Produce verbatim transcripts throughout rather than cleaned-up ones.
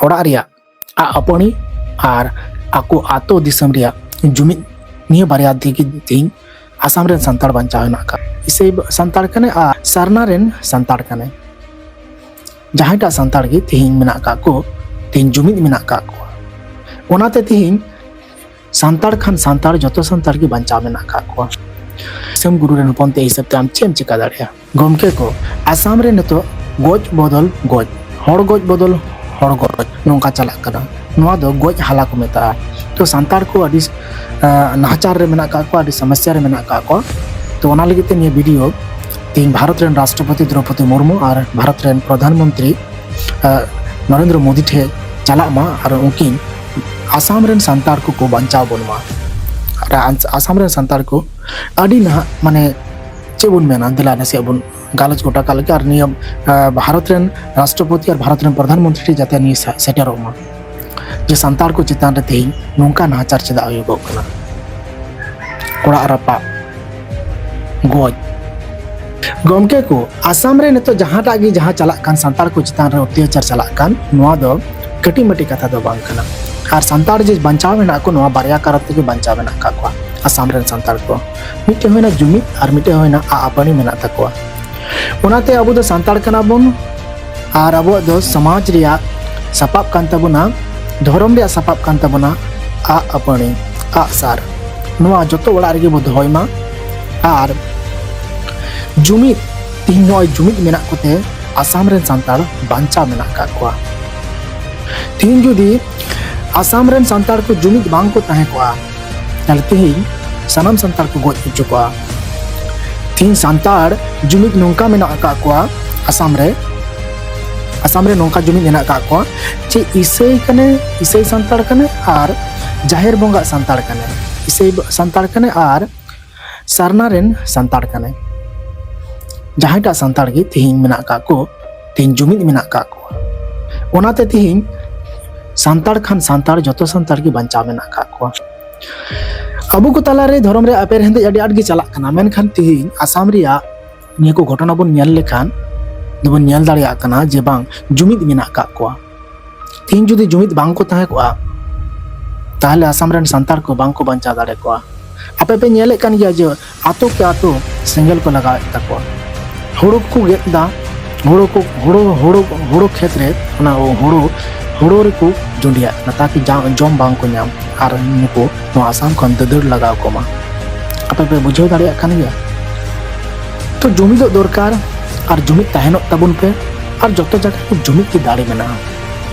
ᱚᱲᱟᱜ ᱨᱮᱭᱟᱜ ᱟᱜ ᱟᱹᱯᱟᱹᱱᱤ ᱟᱨ ᱟᱠᱚ ᱟᱛᱳ ᱫᱤᱥᱚᱢ ᱨᱮᱭᱟᱜ ᱡᱩᱢᱤᱫ, ᱱᱤᱭᱟᱹ ᱵᱟᱨᱭᱟ ᱛᱮᱜᱮ ᱛᱮᱦᱮᱧ ᱟᱥᱟᱢ ᱨᱮᱱ ᱥᱟᱱᱛᱟᱲ ᱵᱟᱧᱪᱟᱣ ᱦᱮᱱᱟᱜ ᱟᱠᱟᱫ᱾ ᱤᱥᱟᱹᱭ ᱥᱟᱱᱛᱟᱲ ᱠᱟᱱᱟᱭ ᱟᱨ ᱥᱟᱨᱱᱟ ᱨᱮᱱ ᱥᱟᱱᱛᱟᱲ ᱠᱟᱱᱟᱭ᱾ ᱡᱟᱦᱟᱸᱭᱴᱟᱜ ᱥᱟᱱᱛᱟᱲ ᱜᱮ ᱛᱮᱦᱮᱧ ᱢᱮᱱᱟᱜ ᱟᱠᱟᱫ ᱠᱚ, ᱛᱮᱦᱮᱧ ᱡᱩᱢᱤᱫ ᱢᱮᱱᱟᱜ ᱟᱠᱟᱫ ᱠᱚᱣᱟ᱾ ᱚᱱᱟᱛᱮ ᱛᱮᱦᱮᱧ ᱥᱟᱱᱛᱟᱲ ᱠᱷᱟᱱ ᱥᱟᱱᱛᱟᱲ, ᱡᱚᱛᱚ ᱥᱟᱱᱛᱟᱲ ᱜᱮ ᱵᱟᱧᱪᱟᱣ ᱢᱮᱱᱟᱜ ᱟᱠᱟᱫ ᱠᱚᱣᱟ᱾ ᱫᱤᱥᱚᱢ ᱜᱩᱨᱩ ᱨᱮᱱ ᱦᱚᱯᱚᱱ ᱛᱮ ᱦᱤᱥᱟᱹᱵ ᱛᱮ ᱟᱢ ᱪᱮᱫ ᱮᱢ ᱪᱤᱠᱟ ᱫᱟᱲᱮᱭᱟᱜᱼᱟ? ᱜᱚᱢᱠᱮ ᱠᱚ, ᱟᱥᱟᱢ ᱨᱮ ᱱᱤᱛᱚᱜ ᱜᱚᱡ ᱵᱚᱫᱚᱞ ᱜᱚᱡ, ᱦᱚᱲ ᱜᱚᱡ ᱵᱚᱫᱚᱞ ᱦᱚᱲ ᱜᱚᱡ, ᱱᱚᱝᱠᱟ ᱪᱟᱞᱟᱜ ᱠᱟᱱᱟ᱾ ᱱᱚᱣᱟ ᱫᱚ ᱜᱚᱡ ᱦᱟᱞᱟ ᱠᱚ ᱢᱮᱛᱟᱜᱼᱟ᱾ ᱛᱚ, ᱥᱟᱱᱛᱟᱲ ᱠᱚ ᱟᱹᱰᱤ, ᱟᱸ, ᱱᱟᱦᱟᱪᱟᱨ ᱨᱮ ᱢᱮᱱᱟᱜ ᱟᱠᱟᱫ ᱠᱚᱣᱟ, ᱟᱹᱰᱤ ᱥᱚᱢᱚᱥᱥᱟ ᱨᱮ ᱢᱮᱱᱟᱜ ᱟᱠᱟᱫ ᱠᱚᱣᱟ᱾ ᱛᱚ, ᱚᱱᱟ ᱞᱟᱹᱜᱤᱫ ᱛᱮ ᱱᱤᱭᱟᱹ ᱵᱷᱤᱰᱤᱭᱳ ᱛᱮᱦᱮᱧ ᱵᱷᱟᱨᱚᱛ ᱨᱮᱱ ᱨᱟᱥᱴᱨᱚᱯᱚᱛᱤ ᱫᱨᱚᱣᱯᱚᱫᱤ ᱢᱩᱨᱢᱩ ᱟᱨ ᱵᱷᱟᱨᱚᱛ ᱨᱮᱱ ᱯᱨᱚᱫᱷᱟᱱ ᱢᱚᱱᱛᱨᱤ, ᱟᱸ, ᱱᱚᱨᱮᱱᱫᱨᱚ ᱢᱳᱫᱤ ᱴᱷᱮᱱ ᱪᱟᱞᱟᱜ ᱢᱟ ᱟᱨ ᱩᱱᱠᱤᱱ ᱟᱥᱟᱢ ᱨᱮᱱ ᱥᱟᱱᱛᱟᱲ ᱠᱚᱠᱚ ᱵᱟᱧᱪᱟᱣ ᱵᱚᱱ ᱢᱟ᱾ ᱟᱨ ᱟᱥᱟᱢ ᱨᱮᱱ ᱥᱟᱱᱛᱟᱲ ᱠᱚ ᱟᱹᱰᱤ ᱱᱟᱦᱟᱜ, ᱢᱟᱱᱮ, ᱪᱮᱫ ᱵᱚᱱ ᱢᱮᱱᱟ, ᱫᱮᱞᱟ ᱱᱟᱥᱮᱭᱟᱜ ᱵᱚᱱ ᱜᱟᱞᱚᱪ ᱜᱚᱴᱟ ᱠᱟᱜ ᱞᱮᱜᱮ᱾ ᱟᱨ ᱱᱤᱭᱟᱹ, ᱟᱸ, ᱵᱷᱟᱨᱚᱛ ᱨᱮᱱ ᱨᱟᱥᱴᱨᱚᱯᱚᱛᱤ ᱟᱨ ᱵᱷᱟᱨᱚᱛ ᱨᱮᱱ ᱯᱨᱚᱫᱷᱟᱱ ᱢᱚᱱᱛᱨᱤ ᱴᱷᱮᱱ ᱡᱟᱛᱮ ᱱᱤᱭᱟᱹ ᱥᱮ-, ᱥᱮᱴᱮᱨᱚᱜ ᱢᱟ, ᱡᱮ ᱥᱟᱱᱛᱟᱲ ᱠᱚ ᱪᱮᱛᱟᱱ ᱨᱮ ᱛᱮᱦᱮᱧ ᱱᱚᱝᱠᱟ ᱱᱟᱦᱟᱪᱟᱨ ᱪᱮᱫᱟᱜ ᱦᱩᱭᱩᱜᱚᱜ ᱠᱟᱱᱟ, ᱚᱲᱟᱜ ᱨᱟᱯᱟᱜ, ᱜᱚᱡ᱾ ᱜᱚᱢᱠᱮ ᱠᱚ, ᱟᱥᱟᱢ ᱨᱮ ᱱᱤᱛᱚᱜ ᱡᱟᱦᱟᱸᱴᱟᱜ ᱜᱮ ᱡᱟᱦᱟᱸ ᱪᱟᱞᱟᱜ ᱠᱟᱱ, ᱥᱟᱱᱛᱟᱲ ᱠᱚ ᱪᱮᱛᱟᱱ ᱨᱮ ᱚᱛᱛᱟᱪᱟᱨ ᱪᱟᱞᱟᱜ ᱠᱟᱱ, ᱱᱚᱣᱟ ᱫᱚ ᱠᱟᱹᱴᱤᱡ ᱢᱟᱹᱴᱤᱡ ᱠᱟᱛᱷᱟ ᱫᱚ ᱵᱟᱝ ᱠᱟᱱᱟ᱾ ᱟᱨ ᱥᱟᱱᱛᱟᱲ ᱡᱮ ᱵᱟᱧᱪᱟᱣ ᱢᱮᱱᱟᱜ ᱠᱚ, ᱱᱚᱣᱟ ᱵᱟᱨᱭᱟ ᱠᱟᱨᱚᱱ ᱛᱮᱜᱮ ᱵᱟᱧᱪᱟᱣ ᱢᱮᱱᱟᱜ ᱟᱠᱟᱫ ᱠᱚᱣᱟ ᱟᱥᱟᱢ ᱨᱮᱱ ᱥᱟᱱᱛᱟᱲ ᱠᱚ᱾ ᱢᱤᱫᱴᱮᱱ ᱦᱩᱭᱱᱟ ᱡᱩᱢᱤᱫ ᱟᱨ ᱢᱤᱫᱴᱮᱱ ᱦᱩᱭᱱᱟ ᱟᱜ ᱟᱹᱯᱟᱹᱱᱤ ᱢᱮᱱᱟᱜ ᱛᱟᱠᱚᱣᱟ᱾ ᱚᱱᱟᱛᱮ ᱟᱵᱚ ᱫᱚ ᱥᱟᱱᱛᱟᱲ ᱠᱟᱱᱟ ᱵᱚᱱ ᱟᱨ ᱟᱵᱚᱣᱟᱜ ᱫᱚ ᱥᱚᱢᱟᱡᱽ ᱨᱮᱭᱟᱜ ᱥᱟᱯᱟᱵ ᱠᱟᱱ ᱛᱟᱵᱚᱱᱟ, ᱫᱷᱚᱨᱚᱢ ᱨᱮᱭᱟᱜ ᱥᱟᱯᱟᱵ ᱠᱟᱱ ᱛᱟᱵᱚᱱᱟ ᱟᱜ ᱟᱹᱯᱟᱹᱱᱤ, ᱟᱜ ᱥᱟᱨ᱾ ᱱᱚᱣᱟ ᱡᱚᱛᱚ ᱚᱲᱟᱜ ᱨᱮᱜᱮ ᱵᱚ ᱫᱚᱦᱚᱭ ᱢᱟ᱾ ᱟᱨ ᱡᱩᱢᱤᱫ, ᱛᱤᱦᱤᱧ ᱱᱚᱜᱼᱚᱭ ᱡᱩᱢᱤᱫ ᱢᱮᱱᱟᱜ ᱠᱚᱛᱮ ᱟᱥᱟᱢ ᱨᱮᱱ ᱥᱟᱱᱛᱟᱲ ᱵᱟᱧᱪᱟᱣ ᱢᱮᱱᱟᱜ ᱟᱠᱟᱫ ᱠᱚᱣᱟ᱾ ᱛᱤᱦᱤᱧ ᱡᱩᱫᱤ ᱟᱥᱟᱢ ᱨᱮᱱ ᱥᱟᱱᱛᱟᱲ ᱠᱚ ᱡᱩᱢᱤᱫ ᱵᱟᱝ ᱠᱚ ᱛᱟᱦᱮᱸ ᱠᱚᱜᱼᱟ, ᱛᱟᱦᱞᱮ ᱛᱤᱦᱤᱧ ᱥᱟᱱᱟᱢ ᱥᱟᱱᱛᱟᱲ ᱠᱚ ᱜᱚᱡ ᱦᱚᱪᱚ ᱠᱚᱣᱟ᱾ ᱛᱤᱦᱤᱧ ᱥᱟᱱᱛᱟᱲ ᱡᱩᱢᱤᱫ ᱱᱚᱝᱠᱟ ᱢᱮᱱᱟᱜ ᱟᱠᱟᱫ ᱠᱚᱣᱟ ᱟᱥᱟᱢ ᱨᱮ, ᱟᱥᱟᱢ ᱨᱮ ᱱᱚᱝᱠᱟ ᱡᱩᱢᱤᱫ ᱢᱮᱱᱟᱜ ᱟᱠᱟᱫ ᱠᱚᱣᱟ ᱡᱮ ᱤᱥᱟᱹᱭ ᱠᱟᱱᱟᱭ, ᱤᱥᱟᱹᱭ ᱥᱟᱱᱛᱟᱲ ᱠᱟᱱᱟᱭ ᱟᱨ ᱡᱟᱦᱮᱨ ᱵᱚᱸᱜᱟ ᱥᱟᱱᱛᱟᱲ ᱠᱟᱱᱟᱭ, ᱤᱥᱟᱹᱭ ᱥᱟᱱᱛᱟᱲ ᱠᱟᱱᱟᱭ ᱟᱨ ᱥᱟᱨᱱᱟ ᱨᱮᱱ ᱥᱟᱱᱛᱟᱲ ᱠᱟᱱᱟᱭ᱾ ᱡᱟᱦᱟᱸᱭᱴᱟᱜ ᱥᱟᱱᱛᱟᱲ ᱜᱮ ᱛᱤᱦᱤᱧ ᱢᱮᱱᱟᱜ ᱟᱠᱟᱫ ᱠᱚ, ᱛᱤᱦᱤᱧ ᱡᱩᱢᱤᱫ ᱢᱮᱱᱟᱜ ᱟᱠᱟᱫ ᱠᱚᱣᱟ᱾ ᱚᱱᱟᱛᱮ ᱛᱤᱦᱤᱧ ᱥᱟᱱᱛᱟᱲ ᱠᱷᱟᱱ ᱥᱟᱱᱛᱟᱲ, ᱡᱚᱛᱚ ᱥᱟᱱᱛᱟᱲ ᱜᱮ ᱵᱟᱧᱪᱟᱣ ᱢᱮᱱᱟᱜ ᱟᱠᱟᱫ ᱠᱚᱣᱟ᱾ ᱟᱵᱚ ᱠᱚ ᱛᱟᱞᱟᱨᱮ ᱫᱷᱚᱨᱚᱢ ᱨᱮ ᱮᱯᱮᱨ ᱦᱮᱸᱰᱮᱡ ᱟᱹᱰᱤ ᱟᱸᱴ ᱜᱮ ᱪᱟᱞᱟᱜ ᱠᱟᱱᱟ, ᱢᱮᱱᱠᱷᱟᱱ ᱛᱤᱦᱤᱧ ᱟᱥᱟᱢ ᱨᱮᱭᱟᱜ ᱱᱤᱭᱟᱹ ᱠᱚ ᱜᱷᱚᱴᱚᱱᱟ ᱵᱚᱱ ᱧᱮᱞ ᱞᱮᱠᱷᱟᱱ ᱫᱚᱵᱚᱱ ᱧᱮᱞ ᱫᱟᱲᱮᱭᱟᱜ ᱠᱟᱱᱟ ᱡᱮ ᱵᱟᱝ, ᱡᱩᱢᱤᱫ ᱢᱮᱱᱟᱜ ᱟᱠᱟᱫ ᱠᱚᱣᱟ᱾ ᱛᱤᱦᱤᱧ ᱡᱩᱫᱤ ᱡᱩᱢᱤᱫ ᱵᱟᱝ ᱠᱚ ᱛᱟᱦᱮᱸ ᱠᱚᱜᱼᱟ, ᱛᱟᱦᱚᱞᱮ ᱟᱥᱟᱢ ᱨᱮᱱ ᱥᱟᱱᱛᱟᱲ ᱠᱚ ᱵᱟᱝ ᱠᱚ ᱵᱟᱧᱪᱟᱣ ᱫᱟᱲᱮ ᱠᱚᱜᱼᱟ᱾ ᱟᱯᱮ ᱯᱮ ᱧᱮᱞᱮᱫ ᱠᱟᱱ ᱜᱮᱭᱟ ᱡᱮ ᱟᱛᱳ ᱠᱮ ᱟᱛᱳ ᱥᱮᱸᱜᱮᱞ ᱠᱚ ᱞᱟᱜᱟᱣᱮᱫ ᱛᱟᱠᱚᱣᱟ᱾ ᱦᱩᱲᱩ ᱠᱚ ᱜᱮᱫ ᱮᱫᱟ, ᱦᱩᱲᱩ ᱠᱚ ᱦᱩᱲᱩ ᱦᱩᱲᱩ ᱦᱩᱲᱩ ᱠᱷᱮᱛ ᱨᱮ ᱚᱱᱟ ᱦᱩᱲᱩ ᱦᱩᱲᱩ ᱨᱮᱠᱚ ᱡᱩᱸᱰᱤᱭᱟᱜ ᱠᱟᱱᱟ, ᱛᱟᱠᱤ ᱡᱟ- ᱡᱚᱢ ᱵᱟᱝ ᱠᱚ ᱧᱟᱢ ᱟᱨ ᱱᱩᱠᱩ ᱱᱚᱣᱟ ᱟᱥᱟᱢ ᱠᱷᱚᱱ ᱫᱟᱹᱫᱟᱹᱲ ᱞᱟᱜᱟᱣ ᱠᱚᱢᱟ᱾ ᱟᱯᱮ ᱯᱮ ᱵᱩᱡᱷᱟᱹᱣ ᱫᱟᱲᱮᱭᱟᱜ ᱠᱟᱱ ᱜᱮᱭᱟ᱾ ᱛᱚ ᱡᱩᱢᱤᱫᱚᱜ ᱫᱚᱨᱠᱟᱨ ᱟᱨ ᱡᱩᱢᱤᱫ ᱛᱟᱦᱮᱱᱚᱜ ᱛᱟᱵᱚᱱ ᱯᱮ, ᱟᱨ ᱡᱚᱛᱚ ᱡᱟᱭᱜᱟ ᱨᱮ ᱡᱩᱢᱤᱫ ᱜᱮ ᱫᱟᱲᱮ ᱢᱮᱱᱟᱜᱼᱟ᱾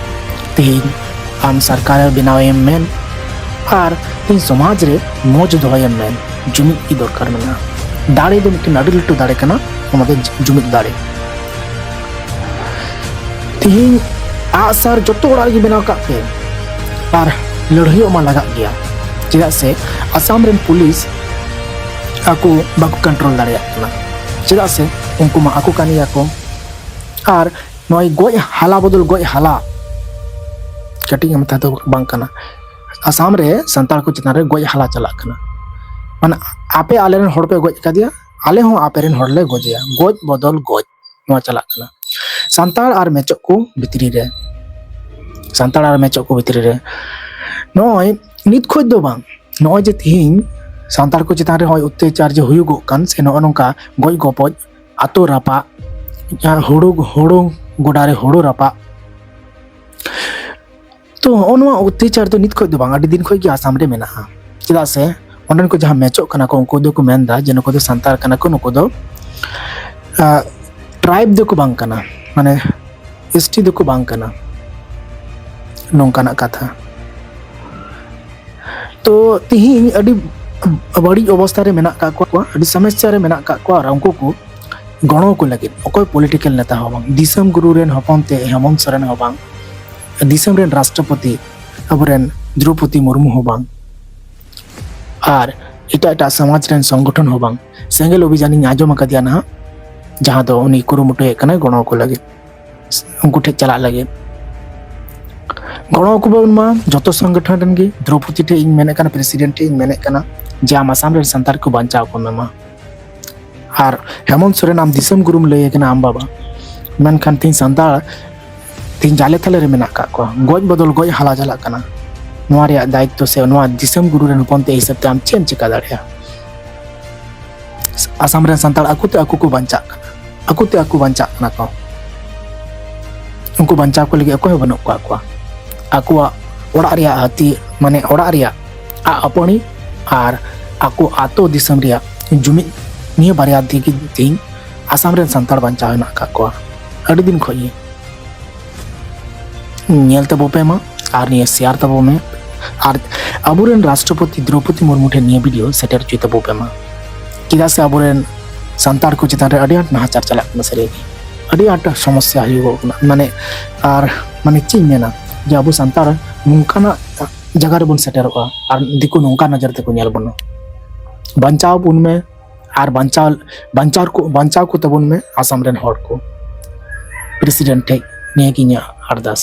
ᱛᱮᱦᱮᱧ ᱟᱢ ᱥᱚᱨᱠᱟᱨ ᱵᱮᱱᱟᱣᱮᱢ ᱢᱮᱱ ᱟᱨ ᱛᱮᱦᱮᱧ ᱥᱚᱢᱟᱡᱽ ᱨᱮ ᱢᱚᱡᱽ ᱫᱚᱦᱚᱭᱮᱢ ᱢᱮᱱ, ᱡᱩᱢᱤᱫ ᱜᱮ ᱫᱚᱨᱠᱟᱨ ᱢᱮᱱᱟᱜᱼᱟ᱾ ᱫᱟᱲᱮ ᱫᱚ ᱢᱤᱫᱴᱮᱱ ᱟᱹᱰᱤ ᱞᱟᱹᱴᱩ ᱫᱟᱲᱮ ᱠᱟᱱᱟ, ᱚᱱᱟ ᱫᱚ ᱡᱩᱢᱤᱫ ᱫᱟᱲᱮ᱾ ᱛᱮᱦᱮᱧ ᱟᱜᱼᱥᱟᱨ ᱡᱚᱛᱚ ᱚᱲᱟᱜ ᱨᱮᱜᱮ ᱵᱮᱱᱟᱣ ᱠᱟᱜ ᱯᱮ, ᱟᱨ ᱞᱟᱹᱲᱦᱟᱹᱭᱚᱜ ᱢᱟ ᱞᱟᱜᱟᱜ ᱜᱮᱭᱟ᱾ ᱪᱮᱫᱟᱜ ᱥᱮ ᱟᱥᱟᱢ ᱨᱮᱱ ᱯᱩᱞᱤᱥ ᱟᱠᱚ ᱵᱟᱠᱚ ᱠᱚᱱᱴᱨᱳᱞ ᱫᱟᱲᱮᱭᱟᱜ ᱠᱟᱱᱟ, ᱪᱮᱫᱟᱜ ᱥᱮ ᱩᱱᱠᱩ ᱢᱟ ᱟᱠᱚ ᱠᱟᱱ ᱜᱮᱭᱟ ᱠᱚ᱾ ᱟᱨ ᱱᱚᱜᱼᱚᱭ ᱜᱚᱡ ᱦᱟᱞᱟ ᱵᱚᱫᱚᱞ ᱜᱚᱡ ᱦᱟᱞᱟ, ᱠᱟᱹᱴᱤᱡ ᱢᱟᱛᱷᱟ ᱫᱚ ᱵᱟᱝ ᱠᱟᱱᱟ᱾ ᱟᱥᱟᱢ ᱨᱮ ᱥᱟᱱᱛᱟᱲ ᱠᱚ ᱪᱮᱛᱟᱱ ᱨᱮ ᱜᱚᱡ ᱦᱟᱞᱟ ᱪᱟᱞᱟᱜ ᱠᱟᱱᱟ᱾ ᱢᱟᱱᱮ ᱟᱯᱮ ᱟᱞᱮ ᱨᱮᱱ ᱦᱚᱲ ᱯᱮ ᱜᱚᱡ ᱠᱟᱫᱮᱭᱟ, ᱟᱞᱮ ᱦᱚᱸ ᱟᱯᱮ ᱨᱮᱱ ᱦᱚᱲ ᱞᱮ ᱜᱚᱡᱮᱭᱟ᱾ ᱜᱚᱡ ᱵᱚᱫᱚᱞ ᱜᱚᱡ, ᱱᱚᱣᱟ ᱪᱟᱞᱟᱜ ᱠᱟᱱᱟ ᱥᱟᱱᱛᱟᱲ ᱟᱨ ᱢᱮᱪᱚᱜ ᱠᱚ ᱵᱷᱤᱛᱨᱤ ᱨᱮ᱾ ᱥᱟᱱᱛᱟᱲ ᱟᱨ ᱢᱮᱪᱚᱜ ᱠᱚ ᱵᱷᱤᱛᱨᱤ ᱨᱮ ᱱᱚᱜᱼᱚᱭ ᱱᱤᱛ ᱠᱷᱚᱡ ᱫᱚ ᱵᱟᱝ, ᱱᱚᱜᱼᱚᱭ ᱡᱮ ᱛᱤᱦᱤᱧ ᱥᱟᱱᱛᱟᱲ ᱠᱚ ᱪᱮᱛᱟᱱ ᱨᱮ ᱱᱚᱜᱼᱚᱭ ᱚᱛᱛᱟᱪᱟᱨ ᱡᱮ ᱦᱩᱭᱩᱜᱚᱜ ᱠᱟᱱ, ᱥᱮ ᱱᱚᱜᱼᱚ ᱱᱚᱝᱠᱟ ᱜᱚᱡ ᱜᱚᱯᱚᱡ, ᱟᱛᱳ ᱨᱟᱯᱟᱜ, ᱡᱟᱦᱟᱸ ᱦᱩᱲᱩ, ᱦᱩᱲᱩ ᱜᱚᱰᱟ ᱨᱮ ᱦᱩᱲᱩ ᱨᱟᱯᱟᱜ, ᱛᱚ ᱦᱚᱸᱜᱼᱚ ᱱᱚᱣᱟ ᱚᱛᱛᱟᱪᱟᱨ ᱫᱚ ᱱᱤᱛ ᱠᱷᱚᱡ ᱫᱚ ᱵᱟᱝ, ᱟᱹᱰᱤ ᱫᱤᱱ ᱠᱷᱚᱡ ᱜᱮ ᱟᱥᱟᱢ ᱨᱮ ᱢᱮᱱᱟᱜᱼᱟ᱾ ᱪᱮᱫᱟᱜ ᱥᱮ ᱚᱸᱰᱮᱱ ᱠᱚ ᱡᱟᱦᱟᱸ ᱢᱮᱪᱚᱜ ᱠᱟᱱᱟ ᱠᱚ, ᱩᱱᱠᱩ ᱫᱚᱠᱚ ᱢᱮᱱᱫᱟ ᱡᱮ ᱱᱩᱠᱩ ᱫᱚ ᱥᱟᱱᱛᱟᱲ ᱠᱟᱱᱟ ᱠᱚ, ᱱᱩᱠᱩ ᱫᱚ ᱴᱨᱟᱭᱤᱵᱽ ᱫᱚᱠᱚ ᱵᱟᱝ ᱠᱟᱱᱟ, ᱢᱟᱱᱮ ᱮᱥ ᱴᱤ ᱫᱚᱠᱚ ᱵᱟᱝ ᱠᱟᱱᱟ, ᱱᱚᱝᱠᱟᱱᱟᱜ ᱠᱟᱛᱷᱟ᱾ ᱛᱚ ᱛᱤᱦᱤᱧ ᱟᱹᱰᱤ ᱵᱟᱹᱲᱤᱡ ᱚᱵᱚᱥᱛᱷᱟ ᱨᱮ ᱢᱮᱱᱟᱜ ᱠᱟᱜ ᱠᱚᱣᱟ, ᱟᱹᱰᱤ ᱥᱚᱢᱚᱥᱥᱟ ᱨᱮ ᱢᱮᱱᱟᱜ ᱠᱟᱜ ᱠᱚᱣᱟ, ᱟᱨ ᱩᱱᱠᱩ ᱠᱚ ᱜᱚᱲᱚ ᱠᱚ ᱞᱟᱹᱜᱤᱫ ᱚᱠᱚᱭ ᱯᱚᱞᱤᱴᱤᱠᱮᱞ ᱱᱮᱛᱟ ᱦᱚᱸ ᱵᱟᱝ, ᱫᱤᱥᱚᱢ ᱜᱩᱨᱩ ᱨᱮᱱ ᱦᱚᱯᱚᱱ ᱛᱮ ᱦᱮᱢᱚᱱᱛ ᱥᱚᱨᱮᱱ ᱦᱚᱸ ᱵᱟᱝ, ᱫᱤᱥᱚᱢ ᱨᱮᱱ ᱨᱟᱥᱴᱨᱚᱯᱚᱛᱤ ᱟᱵᱚᱨᱮᱱ ᱫᱨᱚᱯᱚᱫᱤ ᱢᱩᱨᱢᱩ ᱦᱚᱸ ᱵᱟᱝ, ᱟᱨ ᱮᱴᱟᱜ ᱮᱴᱟᱜ ᱥᱚᱢᱟᱡᱽ ᱨᱮᱱ ᱥᱚᱝᱜᱚᱴᱷᱚᱱ ᱦᱚᱸ ᱵᱟᱝ᱾ ᱥᱮᱸᱜᱮᱞ ᱚᱵᱷᱤᱡᱟᱱᱤᱧ ᱟᱸᱡᱚᱢ ᱟᱠᱟᱫᱮᱭᱟ ᱱᱟᱦᱟᱜ, ᱡᱟᱦᱟᱸ ᱫᱚ ᱩᱱᱤ ᱠᱩᱨᱩᱢᱩᱴᱩᱭᱮᱫ ᱠᱟᱱᱟᱭ ᱜᱚᱲᱚ ᱠᱚ ᱞᱟᱹᱜᱤᱫ, ᱩᱱᱠᱩ ᱴᱷᱮᱱ ᱪᱟᱞᱟᱜ ᱞᱟᱹᱜᱤᱫ᱾ ᱜᱚᱲᱚ ᱠᱚ ᱵᱚᱱ ᱮᱢᱟ ᱡᱚᱛᱚ ᱥᱚᱝᱜᱚᱴᱷᱚᱱ ᱨᱮᱱ ᱜᱮ᱾ ᱫᱨᱚᱯᱚᱫᱤ ᱴᱷᱮᱱ ᱤᱧ ᱢᱮᱱᱮᱫ ᱠᱟᱱᱟ, ᱯᱨᱮᱥᱤᱰᱮᱱᱴ ᱴᱷᱮᱱ ᱤᱧ ᱢᱮᱱᱮᱫ ᱠᱟᱱᱟ ᱡᱮ ᱟᱢ ᱟᱥᱟᱢ ᱨᱮᱱ ᱥᱟᱱᱛᱟᱲ ᱠᱚ ᱵᱟᱧᱪᱟᱣ ᱠᱚ ᱢᱮ ᱢᱟ᱾ ᱟᱨ ᱦᱮᱢᱚᱱᱛ ᱥᱚᱨᱮᱱ ᱟᱢ ᱫᱤᱥᱚᱢ ᱜᱩᱨᱩᱢ ᱞᱟᱹᱭ ᱟᱠᱟᱱᱟ ᱟᱢ ᱵᱟᱵᱟ, ᱢᱮᱱᱠᱷᱟᱱ ᱛᱤᱦᱤᱧ ᱥᱟᱱᱛᱟᱲ ᱛᱮᱦᱮᱧ ᱡᱟᱞᱮ ᱛᱟᱞᱮ ᱨᱮ ᱢᱮᱱᱟᱜ ᱟᱠᱟᱫ ᱠᱚᱣᱟ, ᱜᱚᱡ ᱵᱚᱫᱚᱞ ᱜᱚᱡ ᱦᱟᱞᱟ ᱪᱟᱞᱟᱜ ᱠᱟᱱᱟ᱾ ᱱᱚᱣᱟ ᱨᱮᱭᱟᱜ ᱫᱟᱭᱤᱛᱛᱚ ᱥᱮ ᱱᱚᱣᱟ ᱫᱤᱥᱚᱢ ᱜᱩᱨᱩ ᱨᱮᱱ ᱦᱚᱯᱚᱱ ᱛᱮ ᱦᱤᱥᱟᱹᱵ ᱛᱮ ᱟᱢ ᱪᱮᱫ ᱮᱢ ᱪᱤᱠᱟ ᱫᱟᱲᱮᱭᱟᱜᱼᱟ? ᱟᱥᱟᱢ ᱨᱮᱱ ᱥᱟᱱᱛᱟᱲ ᱟᱠᱚ ᱛᱮ ᱟᱠᱚ ᱠᱚ ᱵᱟᱧᱪᱟᱜ ᱠᱟᱱᱟ, ᱟᱠᱚ ᱛᱮ ᱟᱠᱚ ᱵᱟᱧᱪᱟᱜ ᱠᱟᱱᱟ ᱠᱚ᱾ ᱩᱱᱠᱩ ᱵᱟᱧᱪᱟᱣ ᱠᱚ ᱞᱟᱹᱜᱤᱫ ᱚᱠᱚᱭ ᱦᱚᱸ ᱵᱟᱹᱱᱩᱜ ᱠᱚᱣᱟ ᱠᱚᱣᱟ᱾ ᱟᱠᱚᱣᱟᱜ ᱚᱲᱟᱜ ᱨᱮᱭᱟᱜ ᱦᱟᱹᱛᱤ, ᱢᱟᱱᱮ ᱚᱲᱟᱜ ᱨᱮᱭᱟᱜ ᱟᱜ ᱟᱹᱯᱟᱹᱲᱤ ᱟᱨ ᱟᱠᱚ ᱟᱛᱳ ᱫᱤᱥᱚᱢ ᱨᱮᱭᱟᱜ ᱡᱩᱢᱤᱫ, ᱱᱤᱭᱟᱹ ᱵᱟᱨᱭᱟ ᱛᱮᱜᱮ ᱛᱮᱦᱮᱧ ᱟᱥᱟᱢ ᱨᱮᱱ ᱥᱟᱱᱛᱟᱲ ᱵᱟᱧᱪᱟᱣ ᱦᱮᱱᱟᱜ ᱟᱠᱟᱫ ᱠᱚᱣᱟ ᱟᱹᱰᱤ ᱫᱤᱱ ᱠᱷᱚᱱ ᱜᱮ᱾ ᱧᱮᱞ ᱛᱟᱵᱚ ᱯᱮ ᱢᱟ ᱟᱨ ᱱᱤᱭᱟᱹ ᱥᱮᱭᱟᱨ ᱛᱟᱵᱚ ᱢᱮ, ᱟᱨ ᱟᱵᱚᱨᱮᱱ ᱨᱟᱥᱴᱨᱚᱯᱚᱛᱤ ᱫᱨᱚᱣᱯᱚᱫᱤ ᱢᱩᱨᱢᱩ ᱴᱷᱮᱱ ᱱᱤᱭᱟᱹ ᱵᱷᱤᱰᱤᱭᱳ ᱥᱮᱴᱮᱨ ᱦᱚᱪᱚᱭ ᱛᱟᱵᱚ ᱯᱮ ᱢᱟ᱾ ᱪᱮᱫᱟᱜ ᱥᱮ ᱟᱵᱚᱨᱮᱱ ᱥᱟᱱᱛᱟᱲ ᱠᱚ ᱪᱮᱛᱟᱱ ᱨᱮ ᱟᱹᱰᱤ ᱟᱸᱴ ᱱᱟᱦᱟᱪᱟᱨ ᱪᱟᱞᱟᱜ ᱠᱟᱱᱟ, ᱥᱟᱹᱨᱤ ᱜᱮ ᱟᱹᱰᱤ ᱟᱸᱴ ᱥᱚᱢᱚᱥᱥᱟ ᱦᱩᱭᱩᱜᱚᱜ ᱠᱟᱱᱟ᱾ ᱢᱟᱱᱮ ᱟᱨ ᱢᱟᱱᱮ ᱪᱮᱫ ᱤᱧ ᱢᱮᱱᱟ, ᱡᱮ ᱟᱵᱚ ᱥᱟᱱᱛᱟᱲ ᱱᱚᱝᱠᱟᱱᱟᱜ ᱡᱟᱭᱜᱟ ᱨᱮᱵᱚᱱ ᱥᱮᱴᱮᱨᱚᱜᱼᱟ ᱟᱨ ᱫᱤᱠᱩ ᱱᱚᱝᱠᱟ ᱱᱚᱡᱚᱨ ᱛᱮᱠᱚ ᱧᱮᱞ ᱵᱚᱱᱟ᱾ ᱵᱟᱧᱪᱟᱣ ᱵᱚᱱ ᱢᱮ ᱟᱨ ᱵᱟᱧᱪᱟᱣ ᱵᱟᱧᱪᱟᱣ ᱠᱚ ᱵᱟᱧᱪᱟᱣ ᱠᱚ ᱛᱟᱵᱚᱱ ᱢᱮ ᱟᱥᱟᱢ ᱨᱮᱱ ᱦᱚᱲ ᱠᱚ᱾ ᱯᱨᱮᱥᱤᱰᱮᱱᱴ ᱴᱷᱮᱡ ᱱᱤᱭᱟᱹ ᱜᱮ ᱤᱧᱟᱹᱜ ᱟᱨᱫᱟᱥ᱾